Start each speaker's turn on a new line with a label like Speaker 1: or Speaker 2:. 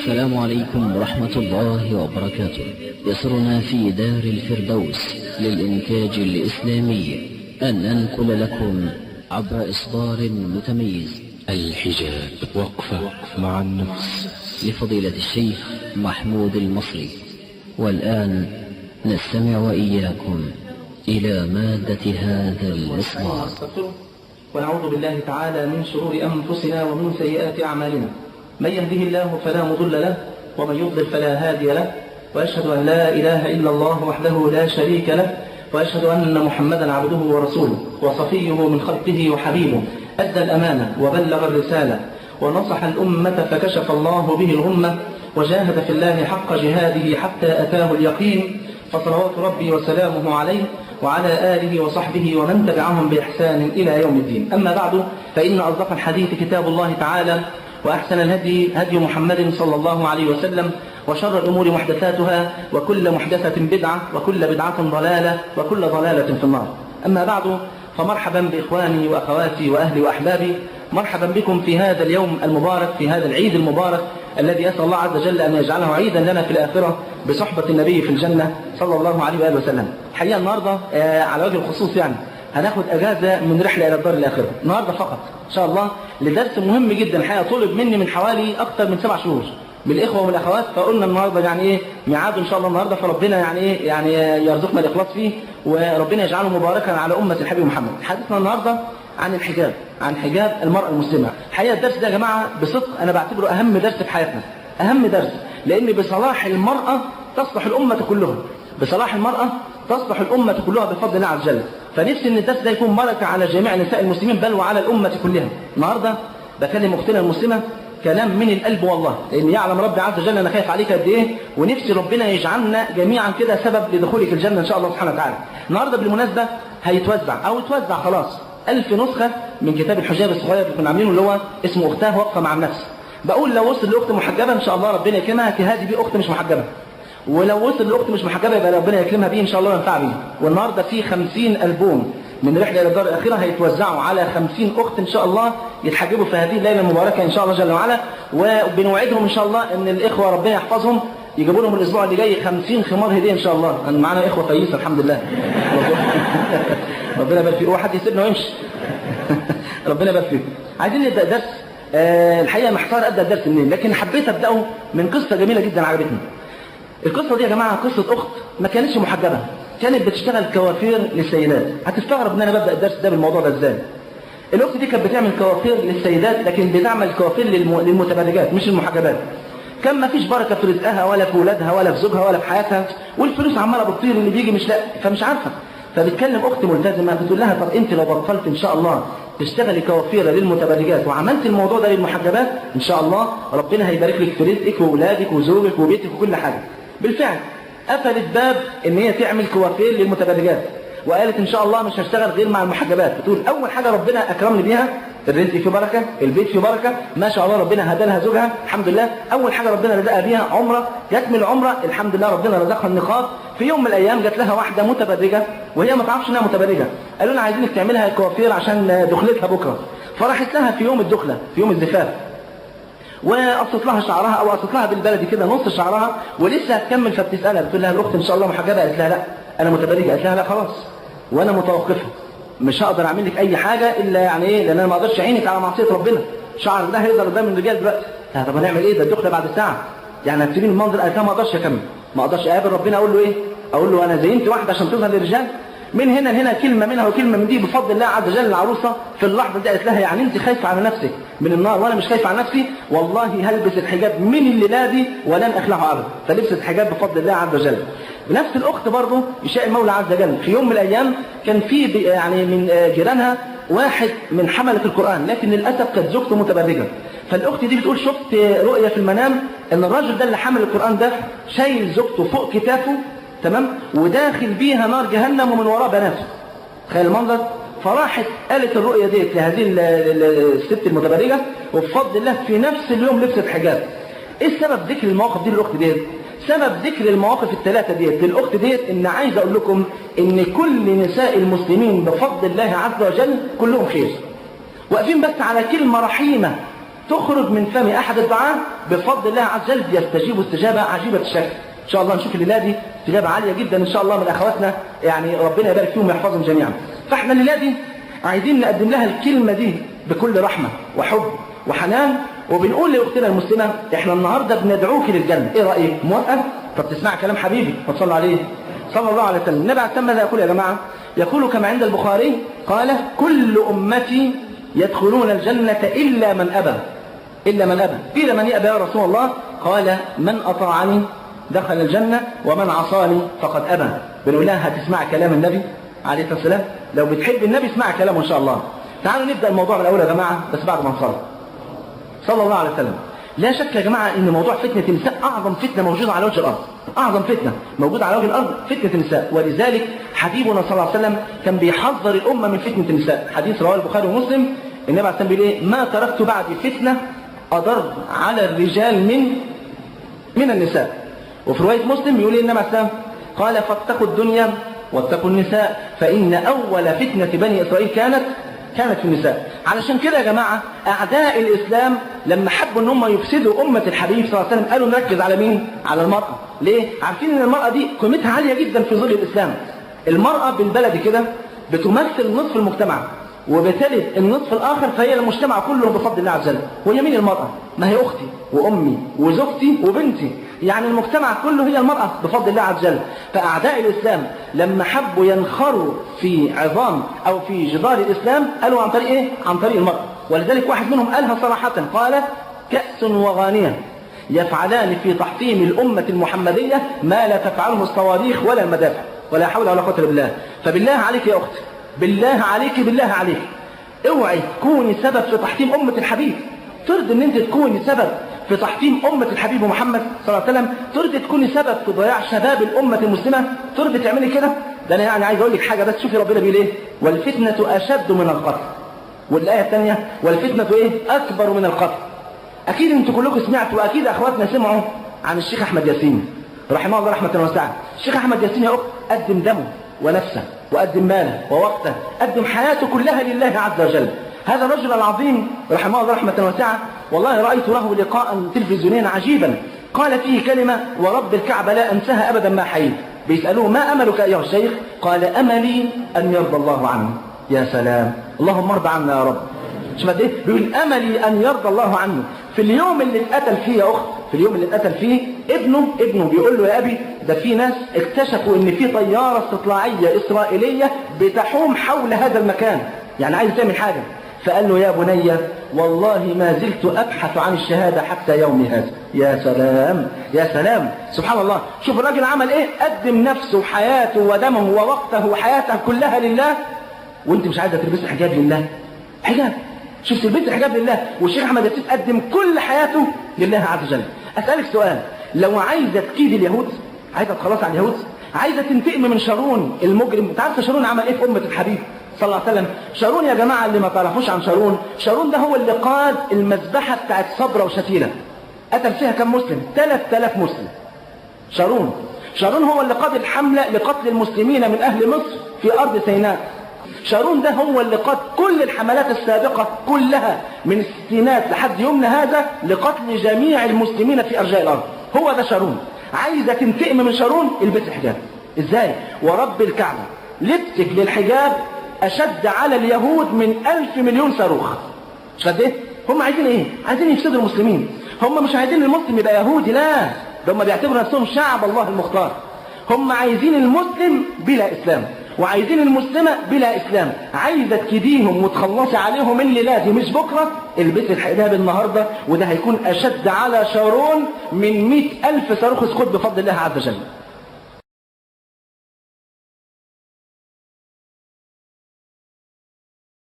Speaker 1: السلام عليكم ورحمة الله وبركاته. يسرنا في دار الفردوس للإنتاج الإسلامي أن ننقل لكم عبر إصدار متميز
Speaker 2: الحجاب وقفة مع النفس
Speaker 1: لفضيلة الشيخ محمود المصري. والآن نستمع وإياكم إلى مادة هذا الإصدار.
Speaker 3: ونعوذ بالله تعالى من شرور أنفسنا ومن سيئات أعمالنا، من يهده الله فلا مضل له ومن يضلل فلا هادي له، وأشهد أن لا إله إلا الله وحده لا شريك له، وأشهد أن محمدا عبده ورسوله وصفيه من خلقه وحبيبه، أدى الأمانة وبلغ الرسالة ونصح الأمة فكشف الله به الغمة، وجاهد في الله حق جهاده حتى أتاه اليقين، فصلوات ربي وسلامه عليه وعلى آله وصحبه ومن تبعهم بإحسان إلى يوم الدين. أما بعد، فإن أصدق الحديث كتاب الله تعالى، وأحسن الهدي هدي محمد صلى الله عليه وسلم، وشر الأمور محدثاتها، وكل محدثة بدعة، وكل بدعة ضلالة، وكل ضلالة في النار. أما بعد، فمرحبا بإخواني وأخواتي وأهلي وأحبابي، مرحبا بكم في هذا اليوم المبارك، في هذا العيد المبارك الذي أسأل الله عز وجل أن يجعله عيدا لنا في الآخرة بصحبة النبي في الجنة صلى الله عليه وآله وسلم. الحقيقة النهاردة على وجه الخصوص يعني هناخد أجازة من رحلة إلى الدار الآخرة النهاردة فقط إن شاء الله، لدرس مهم جدا الحقيقة طلب مني من حوالي أكثر من 7 شهور من الإخوة والأخوات، فقلنا النهاردة يعني إيه ميعاد إن شاء الله النهاردة، فربنا يعني إيه يعني يرزقنا الإخلاص فيه، وربنا يجعله مباركا على أمة الحبيب محمد. حديثنا النهاردة عن الحجاب، عن حجاب المرأة المسلمة. الحقيقة الدرس ده يا جماعة بصدق أنا بعتبره أهم درس في حياتنا، أهم درس، لأن بصلاح المرأة تصلح الأمة كلها، بصلاح المرأة تصلح الأمة كلها بفضل الله عز وجل. فنفسي إن الدرس ده يكون بركة على جميع نساء المسلمين بل وعلى الأمة كلها. النهاردة بكلم أختنا المسلمة كلام من القلب والله، لأن يعلم ربي عز وجل أنا خايف عليك قد إيه، ونفسي ربنا يجعلنا جميعا كده سبب لدخولك الجنة إن شاء الله سبحانه وتعالى. النهاردة بالمناسبة هيتوزع أو اتوزع خلاص 1000 نسخة من كتاب الحجاب الصغير اللي كنا عاملينه اللي هو اسمه أختاه وقفة مع النفس. بقول لو وصل لأخت محجبة إن شاء الله ربنا يكرمها تهادي بيه أخت مش محجبة، ولو وصل لأخت مش محجبة يبقى ربنا يكرمها بيه إن شاء الله وينفع بيه. والنهارده في 50 ألبوم من رحلة إلى الدار الأخيرة هيتوزعوا على 50 أخت إن شاء الله يتحجبوا في هذه الليلة المباركة إن شاء الله جل وعلا. وبنوعدهم إن شاء الله إن الإخوة ربنا يحفظهم يجيبوا لهم الأسبوع اللي جاي 50 خمار هدية إن شاء الله. أنا معانا إخوة كويسة الحمد لله، ربنا يبارك فيه، هو حد يسيبنا ويمشي؟ ربنا يبارك فيكم. عايزين نبدأ درس، الحقيقة محتار أبدأ الدرس منين، لكن حبيت أبدأه من قصة جميلة جدا عجبتني. القصة دي يا جماعة قصة أخت ما كانتش محجبة، كانت بتشتغل كوافير للسيدات. هتستغرب ان انا ببدأ الدرس ده بالموضوع ده ازاي. الاخت دي كانت بتعمل كوافير للسيدات، لكن بتعمل كوافير للمتبرجات مش المحجبات. كان ما فيش بركة في رزقها ولا في ولادها ولا في زوجها ولا في حياتها، والفلوس عمالة بتطير اللي بيجي مش لاقي، فمش عارفة. فبتكلم اخت ملتزمة بتقول لها طب انت لو بطلت ان شاء الله تشتغلي كوافيرة للمتبرجات وعملت الموضوع ده للمحجبات ان شاء الله ربنا هيبارك لك في رزقك واولادك وزوجك وبيتك وكل حاجة. بالفعل قفلت باب ان هي تعمل كوافير للمتبرجات، وقالت ان شاء الله مش هشتغل غير مع المحجبات. بتقول اول حاجة ربنا اكرمني بيها الرزق في بركة، البيت في بركة، ما شاء الله ربنا هدى لها زوجها الحمد لله. اول حاجة ربنا رزقها بيها عمره، جت من العمرة الحمد لله ربنا رزقها النقاب. في يوم من الايام جت لها واحدة متبرجة وهي ما تعرفش انها متبرجة، قالوا لها عايزينك تعملها كوافير عشان دخلتها بكره. فراحت لها في يوم الدخلة في يوم الزفاف، وقصت لها شعرها او قصت لها بالبلدي كده نص شعرها ولسه هتكمل. فبتسالها بتقول لها الاخت ان شاء الله محجبة؟ قالت لها لا انا متبرجة. قالت لها لا خلاص وانا متوقفه، مش هقدر اعمل لك اي حاجة الا يعني ايه، لان انا ما اقدرش اعينك على معصية ربنا، شعر ده هيقدر قدام الرجال دلوقتي. لا طب هنعمل ايه، ده الدخلة بعد ساعة يعني هتسيبيني المنظر؟ قالت لها ما اقدرش اكمل، ما اقدرش اقابل ربنا اقول له ايه، اقول له انا زينت واحدة عشان تظهر للرجال. من هنا لهنا كلمة منها وكلمه من دي، بفضل الله عز وجل العروسة في اللحظة دي قالت لها يعني انت خايفة على نفسك من النار وانا مش خايفة على نفسي، والله هلبس الحجاب من الليلة دي ولن اخلعه ابدا. فلبست الحجاب بفضل الله عز وجل. نفس الاخت برضه يشاء المولى عز وجل في يوم من الايام كان في يعني من جيرانها واحد من حمله القران، لكن للاسف كانت زوجته متبرجة. فالاخت دي بتقول شفت رؤية في المنام ان الراجل ده اللي حمل القران ده شايل زوجته فوق كتافه، تمام، وداخل بيها نار جهنم ومن وراء بناته. تخيل المنظر. فراحت قالت الرؤية ديت لهذه الست المتبرجة، وبفضل الله في نفس اليوم لبست حجاب. ايه السبب ذكر المواقف دي للاخت ديت؟ سبب ذكر المواقف الثلاثة ديت للاخت ديت ان عايز اقول لكم ان كل نساء المسلمين بفضل الله عز وجل كلهم خير، واقفين بس على كلمة رحيمه تخرج من فم احد الدعاة بفضل الله عز وجل يستجيب استجابة عجيبة الشكل. ان شاء الله نشوف الليلة دي استجابة عالية جدا ان شاء الله من اخواتنا، يعني ربنا يبارك فيهم ويحفظهم جميعا. فاحنا الليلة دي عايزين نقدم لها الكلمة دي بكل رحمه وحب وحنان، وبنقول لاختنا المسلمة احنا النهارده بندعوك للجنة، ايه رايك؟ موافقة؟ طب تسمع كلام حبيبي وتصلي عليه صلى الله عليه وسلم. النبي عليه الصلاة والسلام ماذا يقول يا جماعة؟ يقول كما عند البخاري قال: كل امتي يدخلون الجنة الا من ابى. الا من ابى. قيل: من يأبى يا رسول الله؟ قال: من اطاعني دخل الجنة ومن عصاني فقد ابى. بنقول لها هتسمع كلام النبي عليه الصلاة والسلام؟ لو بتحب النبي اسمع كلامه ان شاء الله. تعالوا نبدا الموضوع من الاول يا جماعة، بس بعد ما نصلي صلى الله عليه وسلم. لا شك يا جماعة ان موضوع فتنة النساء اعظم فتنة موجودة على وجه الارض، اعظم فتنة موجودة على وجه الارض فتنة النساء. ولذلك حبيبنا صلى الله عليه وسلم كان بيحذر الامة من فتنة النساء. حديث رواه البخاري ومسلم، النبي عليه الصلاة والسلام بيقول ايه؟ ما تركت بعدي فتنة اضر على الرجال من النساء. وفي رواية مسلم بيقول ايه النبي عليه الصلاة والسلام؟ قال: فاتقوا الدنيا واتقوا النساء، فان اول فتنة بني اسرائيل كانت في النساء. علشان كده يا جماعة أعداء الإسلام لما حبوا إن هم يفسدوا أمة الحبيب صلى الله عليه وسلم قالوا نركز على مين؟ على المرأة. ليه؟ عارفين إن المرأة دي قيمتها عالية جدا في ظل الإسلام. المرأة بالبلد كده بتمثل نصف المجتمع، وبالتالي النصف الآخر فهي المجتمع كله بفضل الله عز وجل. وهي مين المرأة؟ ما هي أختي وأمي وزوجتي وبنتي، يعني المجتمع كله هي المرأة بفضل الله عز وجل. فأعداء الإسلام لما حبوا ينخروا في عظام أو في جدار الإسلام قالوا عن طريق إيه؟ عن طريق المرأة. ولذلك واحد منهم قالها صراحة، قال: كأس وغانية يفعلان في تحطيم الأمة المحمدية ما لا تفعله الصواريخ ولا المدافع، ولا حول ولا قوة إلا بالله. فبالله عليك يا أختي، بالله عليك، بالله عليك، اوعي تكوني سبب في تحطيم أمة الحبيب. ترضي ان انت تكوني سبب في تحطيم أمة الحبيب محمد صلى الله عليه وسلم؟ ترضي تكوني سبب في ضياع شباب الأمة المسلمة؟ ترضي تعملي كده؟ ده أنا يعني عايز أقول لك حاجة بس، شوفي ربنا بيقول إيه: والفتنة أشد من القتل. والآية الثانية: والفتنة إيه؟ أكبر من القتل. أكيد أنتوا كلكم سمعتوا، وأكيد أخواتنا سمعوا عن الشيخ أحمد ياسين رحمه الله رحمة واسعة. الشيخ أحمد ياسين يا أخت قدم دمه ونفسه وقدم ماله ووقته، قدم حياته كلها لله عز وجل. هذا الرجل العظيم رحمه الله رحمة واسعة، والله رأيت له لقاء تلفزيونيا عجيبا قال فيه كلمة ورب الكعبة لا أنساها أبدا ما حييت. بيسألوه: ما أملك أيها الشيخ؟ قال: أملي أن يرضى الله عني. يا سلام، اللهم ارضى عنا يا رب. شوف ايه بيقول: أملي أن يرضى الله عنه. في اليوم اللي اتقتل فيه يا أخت، في اليوم اللي اتقتل فيه ابنه بيقول له: يا أبي، ده في ناس اكتشفوا إن في طيارة استطلاعية إسرائيلية بتحوم حول هذا المكان، يعني عايز تعمل حاجة. فقال له: يا بني، والله ما زلت أبحث عن الشهادة حتى يومي هذا. يا سلام، يا سلام، سبحان الله. شوف الراجل عمل إيه؟ قدم نفسه وحياته ودمه ووقته وحياته كلها لله، وانت مش عايزة تلبسي حجاب لله. حجاب، شوف، تلبسي حجاب لله. والشيخ أحمد ياسين قدم كل حياته لله عز وجل. أسألك سؤال: لو عايزة تكيد اليهود، عايزة تخلص على اليهود، عايزة تنتقم من شارون المجرم، انت عارفة شارون عمل ايه في أمة الحبيب صلى الله عليه وسلم؟ شارون يا جماعة اللي ما تعرفوش عن شارون، شارون ده هو اللي قاد المذبحة بتاعت صبرا وشتيلة، قتل فيها كم مسلم؟ 3000 مسلم. شارون هو اللي قاد الحملة لقتل المسلمين من أهل مصر في أرض سيناء. شارون ده هو اللي قاد كل الحملات السابقة كلها من الستينات لحد يومنا هذا لقتل جميع المسلمين في أرجاء الأرض. هو ده شارون. عايزة تنتقم من شارون؟ البس حجاب. ازاي؟ ورب الكعبة لبسك للحجاب أشد على اليهود من 1000 مليون صاروخ. مش قد ايه؟ هم عايزين ايه؟ عايزين يفسدوا المسلمين. هم مش عايزين المسلم يبقى يهودي، لا، ده هم بيعتبروا نفسهم شعب الله المختار. هم عايزين المسلم بلا إسلام، وعايزين المسلمة بلا إسلام. عايزة تكيديهم وتخلصي عليهم الليلة دي مش بكرة، البسي الحجاب النهاردة، وده هيكون أشد على شارون من 100,000 صاروخ سكوت بفضل الله عز وجل.